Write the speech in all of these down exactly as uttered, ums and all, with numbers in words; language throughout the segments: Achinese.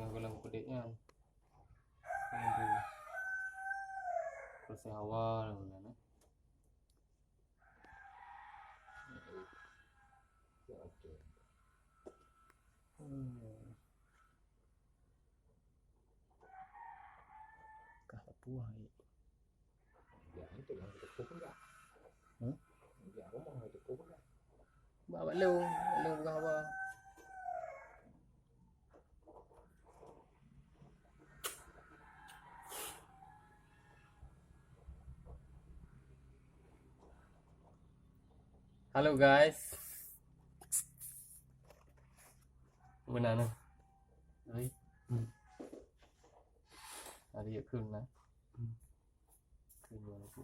Nyang goh lam keudéh nyan. Nyan tu. Proses awal nyan, eh. Hmm. Kah lapuah, eh. Ya, itu lah, itu pun dah. Hmm? Ya, rumah itu pun dah. Bak, bak lôn, bak lôn peugah haba. Halo guys. Meunan nah. Hari. Hmm. Hari ya kheun nah. Hmm. Kheun dua ribu.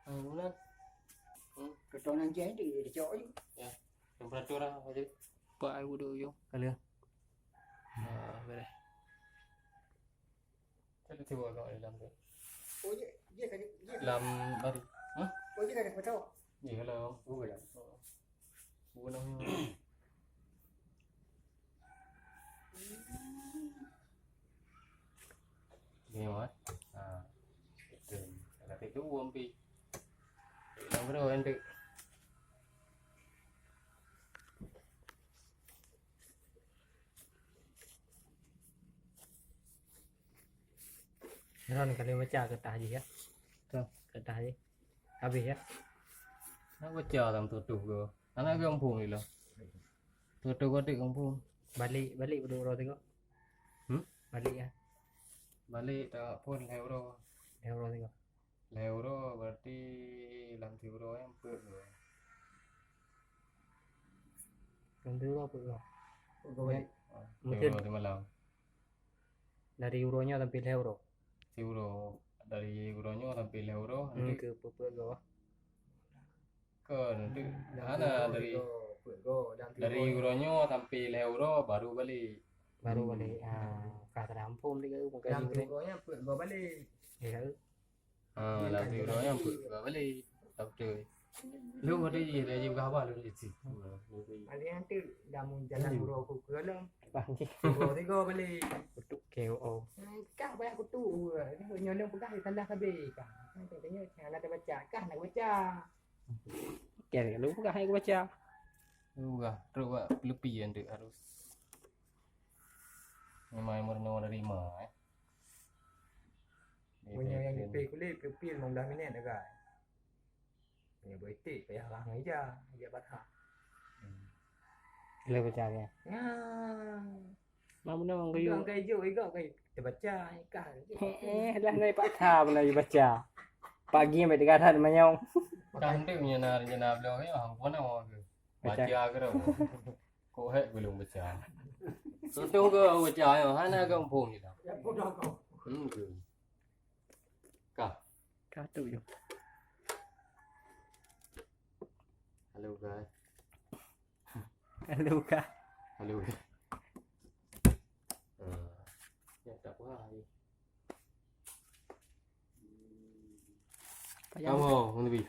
Oh, mula. Hmm. Keutong nang jai tu, dia cok je. Ya. Temperatur lah, aja. Pak ai wudu yo. Kali ya. Ah, beres. Cari tiba kat dalam tu. Oh, dia, dia kena, dia Lam baru. Hah? Oh, dia kena kacau. Ya, kalau. Oh, kalau. Oh. Bukan namanya. Ni, Mat. Ha. Betul. Kata tu, Wan Pi. Yang kedua, nanti. Ron kali baca kertas jih ya. Betul. Kertas jih. Habis ya. Nak baca dalam tutuh ke? Anak ke kampung ni lah. Tutuh ke adik kampung? Balik, balik dua orang tengok. Hmm? Balik ya. Balik tak pun lhèe uroe. Lhèe uroe tengok. Lhèe uroe berarti lam siuroe nyang peuet uroe. Lam siuroe peuet uroe. Peuet uroe balik. Ah, mungkin siuroe simalam. Dari uroe nyoe sampai lhèe uroe. Siuroe. Dari uroe nyoe sampai lhèe uroe. Hmm, nanti ke peuet-peuet uroe. Kon, tu, lam hana siuroe dari, peuet uroe, lam dari siuroe. Uroe nyoe sampai lhèe uroe baru balik. Baru balik. Hmm. Ah, ka terampung tiga ribu, lam siuroe nyan peuet uroe balik. Ya, tahu. Ah, lam siuroe nyan peuet uroe balik. Tak betul. Lu ada je, dah je berapa lu di situ. Ada yang tu, dah mun jalan uroe ku ke dalam. Tiga, tiga balik. Betul K O. Kah banyak kutu. Nyonya peugah di tanah sabe kah. Tanya, tanya, nak baca. Kah nak baca. Okey, lu peugah hai aku baca. Lu peugah, terus buat pelupi yang tu harus. Memang yang merenung dari lima, eh. Punya yang dipe kulit, pelupi lima belas minit dah, guys. Punya buah itik, payah lah ngai ja, ja patah. Hmm. Boleh baca ya? Nah. Mak menang ke yuk. Bukan kayu, iga kayu. Terbaca, ikan. Eh, dah naik Pak Tha pun lagi baca. Pagi sampai tiga hari manyong. Dah hendak punya na rencana beliau ya, hang pun nama ke. Baca. Baca ke dah. Kok hek belum baca. Contoh ke baca ya, hana ke mumpung je dah. Ya, bodoh kau. Hmm, ke. Kah. Kah tu je. Halo, guys. Halo, Kak. Halo. Ah, ya, tak apa lah. Payah. Kamu, Nabi?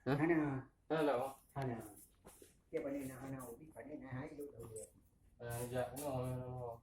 Hah? Hana. Hana lah, oh. Hana. Dia pandai nak hana, Ubi pandai nak hai, duk, duk, duk. Ah, ya, no, no, no.